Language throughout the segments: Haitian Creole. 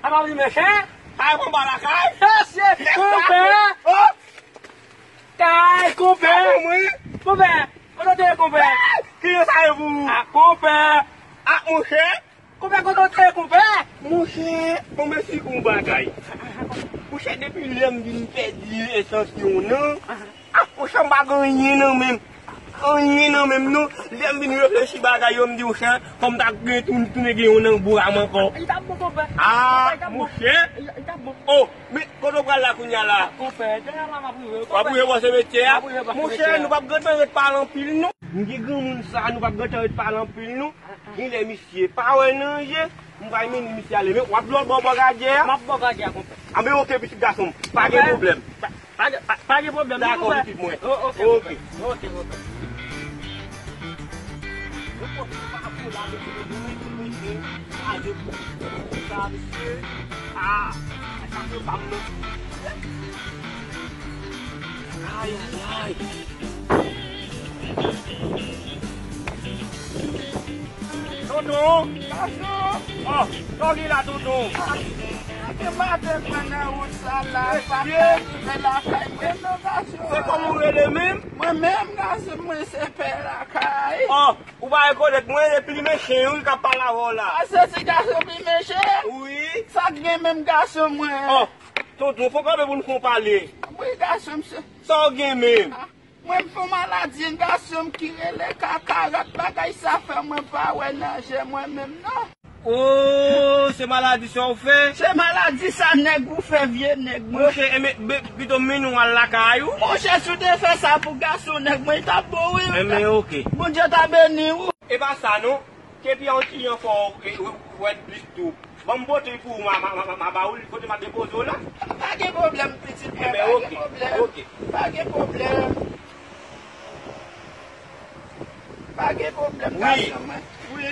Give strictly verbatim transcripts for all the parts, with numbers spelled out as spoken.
Apa li mechan? Ay, konpa lakay. Mesye, konpè. Oh! Kay, konpè. Apa mwen? Konpè, kote w te ye, konpè? Ki yo sa yo pou ou? Ah, konpè. Ah, monchè. Konpè, kote w te ye, konpè? Monchè, bon, mèsi pou yon bagay. Monchè, depi lè m vin pèdi esans yon nan, ah, monchè, m pa gen anyen nan men m. Anyen nan men m, non. Lè m vin reflechi bagay yo, m di, monchè, fò m ta gen tou, tounen gen yon nan bou a m ankò. Li t ap bon, konpè. Ah, monchè. Li t ap bon. Oh, men kote w pral la kounye a la? Konpè, dèyè la m ap rive. W ap rive bò semetyè a? M ap rive bò semetyè a. Monchè, nou p ap gentan ret pale anpil, non. M gen granmoun sa, nou p ap gentan ret pale anpil, non. Genlè misye pa wè nan je, m pral mennen misye ale. Men w ap lòt bò bò gadyè a? M ap bò gadyè a, konpè. Anben, oke, pitit gason m. Pa gen pwoblèm. Pa, pa, pa, pa gen pwoblèm, non, konpè. Dakò, pitit mwen. O, oke, konpè. Oke, konpè. Ay, ay, ay. Tonton! Gason! Oh, sa w gen la, tonton? Gade maten mwen nan wout sa la, e pa ka rive lakay mwen non, gason. Se kòman w rele menm? Mwen menm, gason, mwen se Pè Lakay. Oh, ou pa rekonèt mwen, e Plimen Chen wi k ap pale avè w la. Ah, se ti gason Plimen Chen? Wi. Sa k gen menm, gason mwen? Oh, tonton, fò kanpe pou n fon pale. Wi, gason, m se... Sa w gen menm? Ah, mwen m fè yon maladi, gason m, ki rele kakarat. Bagay sa fè mwen pa wè nan je mwen menm, non. Oh, se maladi sa w fè? Se maladi sa nèg ou fè, vye nèg mwen. Monchè, enben, pito m mennen w al lakay ou. Monchè, si w te fè sa pou gason nèg mwen, li t ap bon, wi. Enben, oke. Bondye ta beni w. E pa sa, non. Kepi an ti jan fò w, e, w, w wè plis tou. Ban m pote l pou ou, m a, m a, m a, m a ba ou l kote m ap depoze w la. Pa gen pwoblèm, pitit mwen, pa gen pwoblèm. Enben, oke, oke. Pa gen pwoblèm. Pa gen pwoblèm, gason mwen. Wi.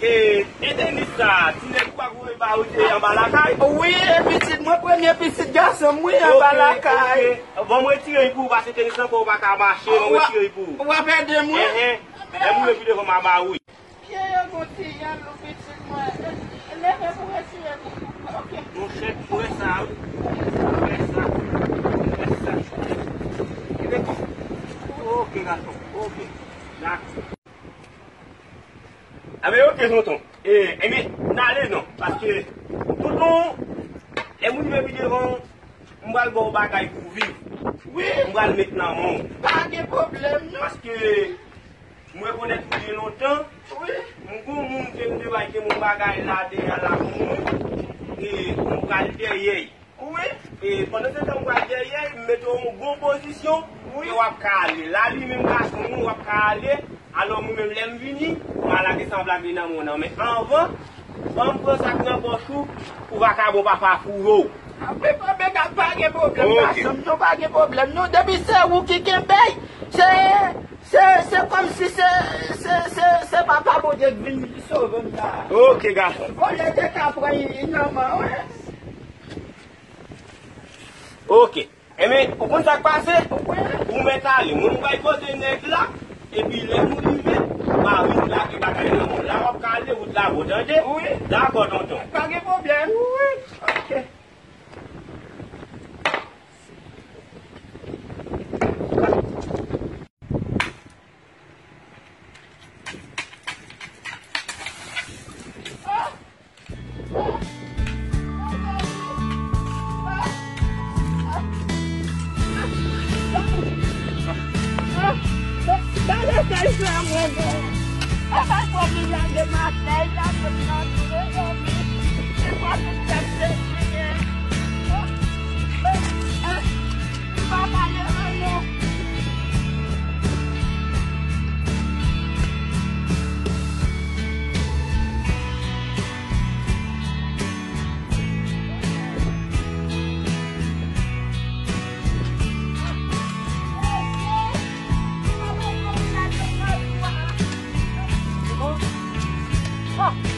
E, e tenis sa, ti nèg ou pa voye ba ou te anba lakay? Wi, e pitit mwen, premye pitit gason m, wi, anba lakay. Oke, oke. Ban m retire l pou ou, paske tenis lan fè w pa ka mache, ban m retire l pou ou. W ap ede m, wi. Enhen. Lè m rive pi devan, m a ba ou l. Pye yo gon ti yalou, pitit mwen. Leve pou retire pou mwen. Oke. Monchè, frè sa, wi. Frè sa. Frè sa. Kite tou. Oke, gason. Oke. Dakò. Enben, oke, tonton. E, enben, n ale non. Paske, tonton, lè m rive pi devan, m pral ba w bagay pou w viv. Wi. M pral met nan men w. Pa gen pwoblèm, non. Paske, m rekonèt ou gen lontan. Wi. M gon moun ke m te bay ke m yon bagay la deyè la pou mwen. E m pral dèyè l. Wi. E pandan se tan m pral dèyè l, m mete w yon bon pozisyon. Wi. E w ap ka ale. La li menm gason moun, w ap ka ale. Alò mwen menm lè m vini, m a lage sanblad li nan men w nan. Men anvan, ban m pran sa k nan pòch ou pou vakabon pa foure w. Anben, anben, pa gen pwoblèm, gason m, non, pa gen pwoblèm, non. Depi se ou ki kenbe l, se Se, se kòmsi se, se, se, se Papa Bondye k vin sove m la. Oke, gason. Olye te ka pran li nan men w. Oke. Enben, ou konn sa k pase? Wi. Ou mèt ale. Mwen, m pral kote nèg la. Epi, lè nou rive, m a vin lage bagay nan men w. La, w ap ka ale wout la, bon, tande? Wi. Dakò, tonton. Pa gen pwoblèm. Wi. Oke.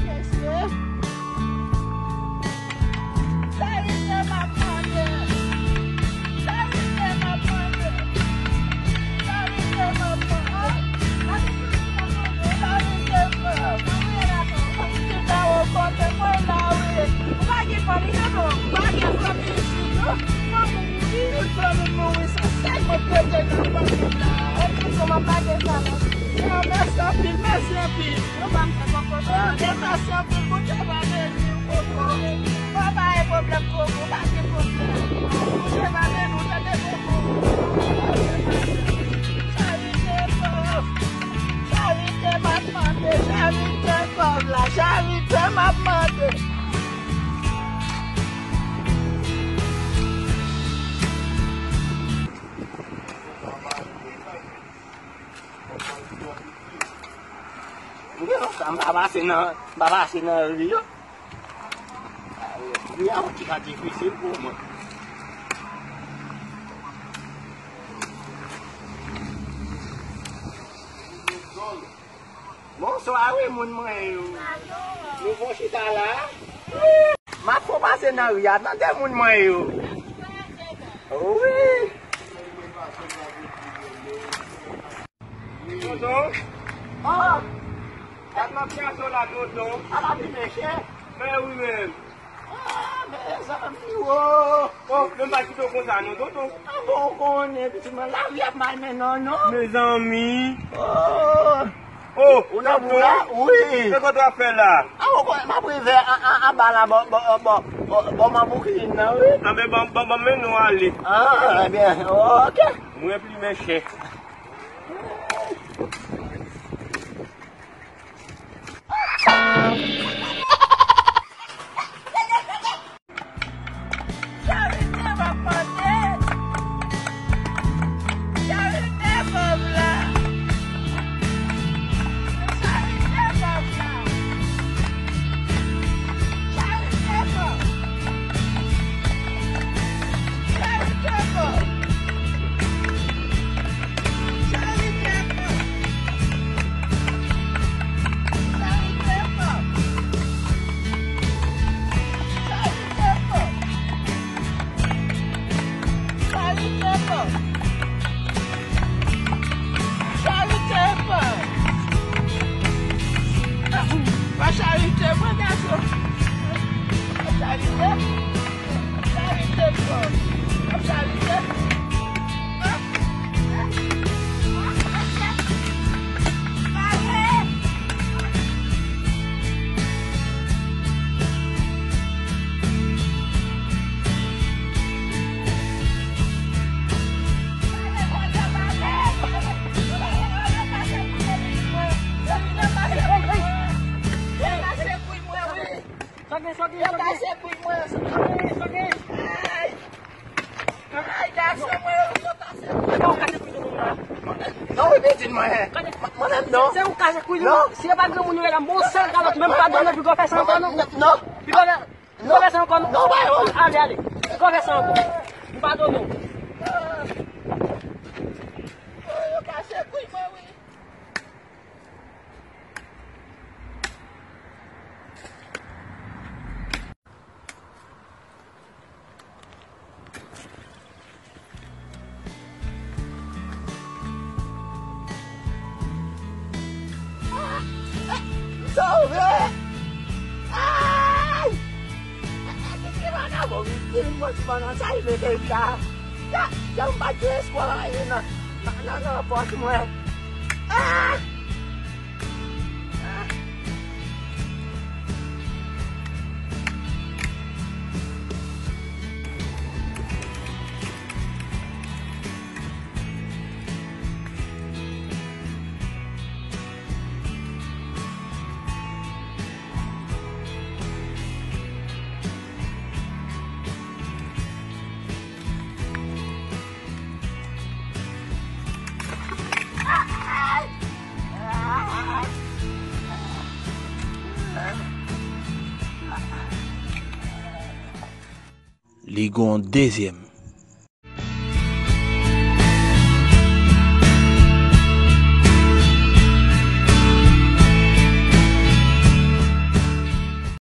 Mesye, charite m ap mande. Charite m ap mande. Charite m ap mande. Charite m ap mande. Mwen la, mwen la, mwen la, wi. Ou pa gen fanmi, non, non. Ou pa gen fanmi isit, non. Fanmi m, wi, tout fanmi m mouri. Se sèl mwen k rete nan fanmi m la. Epi, sou m ap lage sa, non. Mèsi anpil, mèsi anpil. Yo pa m fè kòkòt. Yo pa m fè kòkòt. Bondye va beni w, koko. Papa, e pwoblèm, koko, pa gen pwoblèm. Bondye va beni w, tande, koko. Charite, kòb. Charite, m ap mande. Charite, kòb la. Charite, m ap mande. M gen lontan m pa pase nan, m pa pase nan ri yo. Ri a yon ti ka difisil pou mwen. Bonswa wi, moun mwen yo. Nou bon chita la? M ap fon pase nan ri a, tande moun mwen yo. Wi. Tonton. Oh! Gad m ap chache w la, tonton. Ala pi mechè. Men wi menm. Ah, mezanmi, wo. Oh, men m pa kite w konsa non, tonton. Ah bon, ou konnen, pitit mwen, lavi ap mal mennen w, non? Mezanmi. Oh. Oh, tonton. Wi. Se kote w ap fè la? Ah, ou konnen, m ap rive a, a, anba la, bò, bò, bò, bò, bò Manbouklin nan, wi. Ah, ben, ban, ban, ban m mennen w ale. Ah, ebyen, ok. Mwen pi mechè. Charite m ap mande. Charite kòb la. Charite kòb la. Charite kòb. Charite kòb. Charite kòb. Charite kòb. Charite kòb. Charite kòb. Charite kòb. Pa charite mwen, gason. Pa charite. Charite kòb. Pa charite. Kase kouy mwen, sa. Ay! Ay, gason mwen, yo kase kouy. Non, ou kase kouy moun la. Non, ou pèdi mwen. Mwen menm non. Se ou kase kouy li. Non. Si e pa granmoun yo la, bon sèl kalòt, menm pa done, pi gò fè sa ankò non. Non. Pi gò fè, pi gò fè sa ankò non. Non, pa yo. Ale, ale. Pi gò fè sa ankò. M padone w. Yo kase kouy mwen, wi. Sove! Ay! Ki vagabon ki vin mwen ti pandan sa li mete l la. Ya, ya m pa gen espwa anyen nan, nan, nan, nan pòch mwen. Ah! Li gon dezyèm.